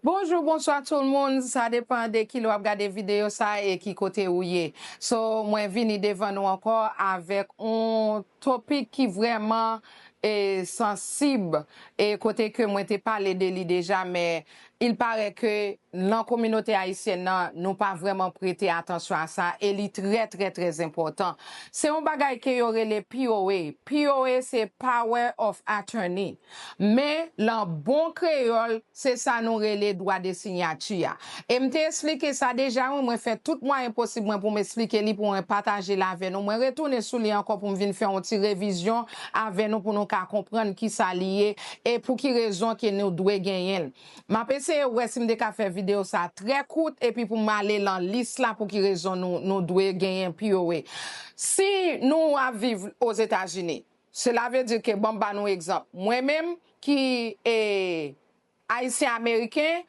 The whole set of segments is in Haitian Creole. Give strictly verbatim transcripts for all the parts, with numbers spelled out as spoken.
Bonjou, bonswa tout moun. Sa depan de ki lè w ap gade videyo sa e ki kote ou ye. So, mwen vini devan nou ankò avèk yon topik ki vrèman e sansib e kote ke mwen te pale de li deja, men il paraît ke nan kominote ayisyèn nan, nou pa vrèman prete atansyon a sa e li trè, trè, trè enpòtan. Se yon bagay ke yo rele P O A. P O A se Power of Attorney. Men, lan bon kreyòl, se sa nou rele dwa de sinyati a. E m te esplike sa deja, wi, mwen fè tout mwayen posib mwen pou m esplike li, pou mwen pataje l avè nou. Mwen retounen sou li ankò pou m vin fè yon ti revizyon avè nou pou nou ka konprann ki sa li ye e pou ki rezon ke nou dwe genyen l. M ap eseye wè si m te ka fè videyo sa trè kout epi pou m ale lan lis la pou ki rezon nou, nou dwe genyen P O A. Si nou ap viv Ozetazini, cela veut dire ke, ban m ba nou egzanp. Mwen menm ki e, Ayisyen Ameriken,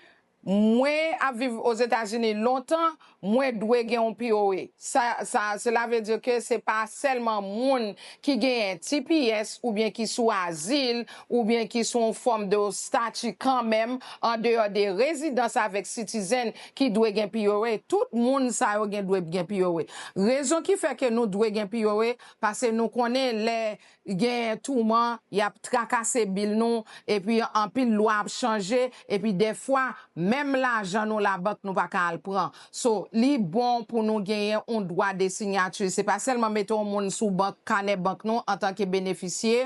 mwen ap viv Ozetazini lontan, mwen dwe gen yon P O A. Sa, sa, cela veut dire ke se pa sèlman moun ki genyen T P S oubyen ki sou azil oubyen ki sou yon fòm de stati kanmenm, andeyò de rezidans avèk citizen ki dwe gen P O A. Tout moun sa yo gen dwe gen P O A. Rezon ki fè ke nou dwe gen P O A, paske nou konnen lè gen touman, y ap trakase bil nou, epi anpil lwa ap chanje, epi dèfwa, menm lajan nou labank nou pa ka al pran. So, li bon pou nou genyen yon dwa de sinyati. Se pa sèlman mete yon moun sou bank, kanè bank nou antanke benefisye,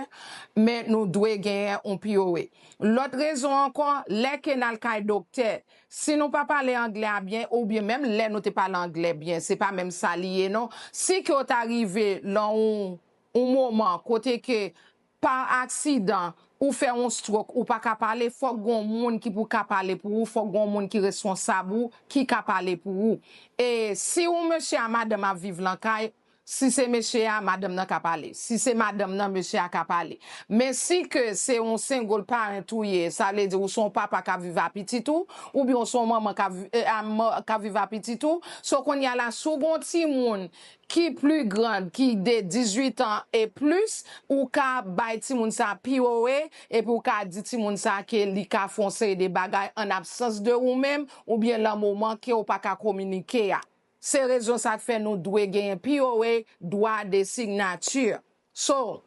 men nou dwe genyen yon P O A. Lòt rezon ankò, lè ke n al kay doktè, si nou pa pale anglè a byen, oubyen menm lè nou te pale anglè byen, se pa menm sa li ye non. Si ke w ta rive lan yon yon moman kote ke pa aksidan ou fè yon stroke, ou pa ka pale, fòk gen yon moun ki pou ka pale pou ou, fòk gen yon moun ki responsab ou, ki ka pale pou ou. E si yon mesye a madanm ap viv lan kay, si se mesye a, madanm nan ka pale. Si se madanm nan, mesye a ka pale. Men si ke se yon single parent ou ye, sa vle di ou se yon papa k ap viv a pitit ou, oubyen ou se yon manman k ap vi- eh, a man- k ap viv a pitit ou, so kounye a la, si w gen yon timoun ki pli gran, ki de dizuit an e plis, ou ka bay timoun sa P O A, epi ou ka di timoun sa ke li ka fè yon seri de bagay an absans de ou menm, oubyen lan moman ke ou pa ka kominike a. Se rezon sa k fè nou dwe genyen P O A, dwa de sinyati. So,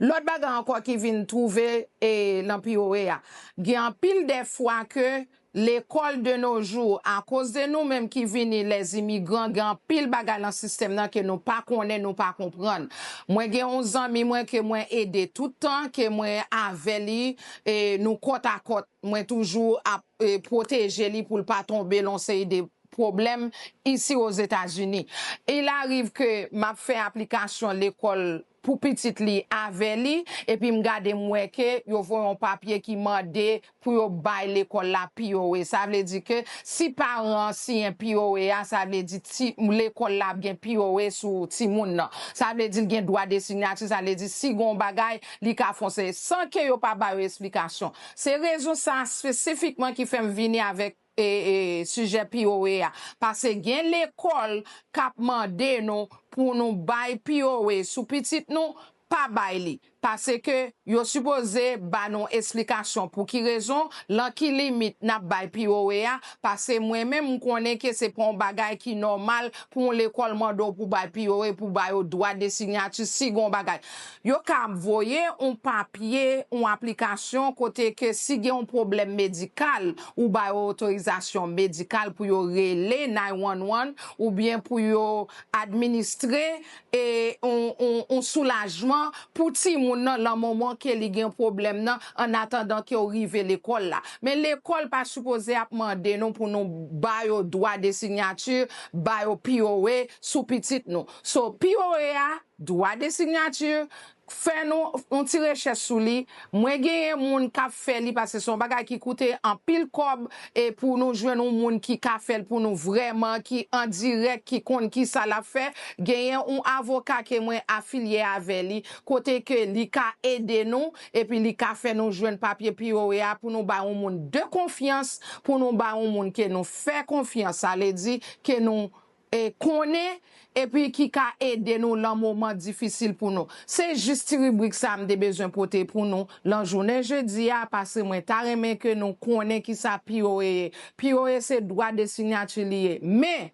lòt bagay ankò ki vin twouve e, lan P O A a, gen anpil de fwa ke lekòl de nos jours, akoz de nou menm ki vini lèzimigran, gen anpil bagay lan sistèm nan ke nou pa konnen, nou pa konprann. Mwen gen yon zanmi mwen ke mwen ede tout tan, ke mwen avè li, e nou kòtakòt. Mwen toujou ap e, pwoteje li pou l pa tonbe lan yon seri de pwoblèm isi Ozetazini. Il arrive ke m ap fè aplikasyon lekòl pou pitit li avè li, epi m gade m wè ke yo voye yon papye ki mande pou yo bay lekòl la P O A. Sa vle di ke si paran an siyen P O A a, sa vle di ti, lekòl la ap gen P O A sou timoun nan. Sa vle di l gen dwa de sinyati, sa vle di si gen yon bagay, li ka fè yon seri, san ke yo pa ba yo esplikasyon. Se rezon sa espesifikman ki fè m vini avèk e, e, sijè P O A a. Paske gen lekòl k ap mande nou pou nou bay P O A sou pitit nou, pa bay li. Paske yo sipoze ba nou esplikasyon pou ki rezon, lan ki limit n ap bay P O A a. Paske mwen menm, m konnen ke se pa yon bagay ki nòmal pou yon lekòl mande w pou bay P O A, pou ba yo dwa de sinyati si gen yon bagay. Yo ka voye yon papye, yon aplikasyon kote ke si gen yon pwoblèm medikal, ou ba yo otorizasyon medikal pou yo rele nine one one oubyen pou yo administre e yon, yon, yon soulajman pou timoun nan lan moman ke li gen pwoblèm nan, an atandan ke w rive lekòl la. Men lekòl pa sipoze ap mande nou pou nou ba yo dwa de sinyati, ba yo P O A sou pitit nou. So, P O A a, dwa de sinyati, fè nou yon ti rechèch sou li. Mwen genyen moun k ap fè li, paske se yon bagay ki koute anpil kòb, e pou nou jwenn yon moun ki ka fè l pou nou vrèman, ki an dirèk, ki konn ki sa l ap fè. Genyen yon avoka ke mwen afilye avè li, kote ke li ka ede nou, epi li ka fè nou jwenn papye P O A a pou nou bay yon moun de konfyans, pou nou bay yon moun ke nou fè konfyans, sa vle di ke nou e, konnen, epi ki ka ede nou lan moman difisil pou nou. Se jis ti ribrik sa m te bezwen pote pou nou lan jounen jedi a, paske mwen ta renmen ke nou konnen ki sa P O A ye. P O A se dwa de sinyati li ye. Men,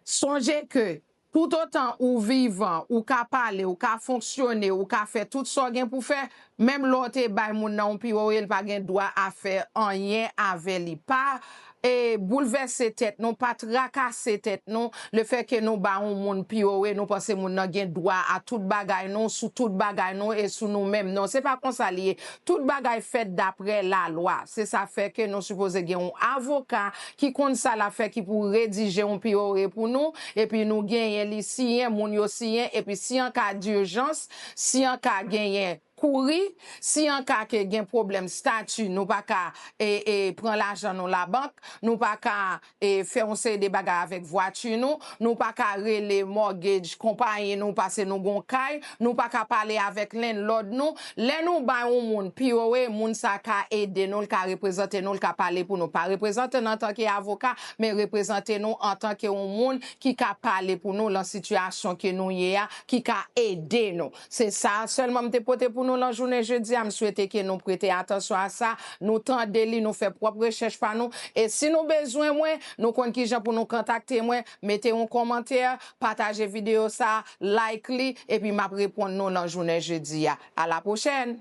sonje ke toutotan ou vivan, ou ka pale, ou ka fonksyone, ou ka fè tout sa w gen pou fè, menm lè w te bay moun nan yon P O A, li pa gen dwa a fè anyen avè li. Pa, e, boulvèse tèt nou, pa trakase tèt nou, lefètke nou ba yon moun P O A, nou panse moun nan gen dwa a tout bagay nou, sou tout bagay nou e sou nou menm. Non, se pa konsa li ye. Tout bagay fèt daprè lalwa. Se sa fè ke nou sipoze gen yon avoka ki konn sa l ap fè, ki pou redije yon P O A pou nou, epi nou genyen li siyen, moun yo siyen, epi si an ka dijans, si an ka genyen kouri, si an ka ke gen pwoblèm stati, nou pa ka, e, e, pran lajan nou labank, nou pa ka, e, fè yon seri de bagay avèk vwati nou, nou pa ka rele mortgage konpayi nou paske nou gon kay, nou pa ka pale avèk landlord nou. Lè nou bay yon moun P O A, moun sa ka ede nou, l ka reprezante nou, l ka pale pou nou. Pa reprezante n antanke avoka, men reprezante nou antanke yon moun ki ka pale pou nou lan sitiyasyon ke nou ye a, ki ka ede nou. Se sa sèlman m te pote pou nou lan jounen jedi a. M swete ke nou prete atansyon a sa, nou tande li, nou fè pwòp rechèch pa nou. E si nou bezwen mwen, nou konn kijan pou nou kontakte mwen, mete yon kòmantè, pataje videyo sa, like li, epi m ap reponn nou lan jounen jedi a. A la pwochèn!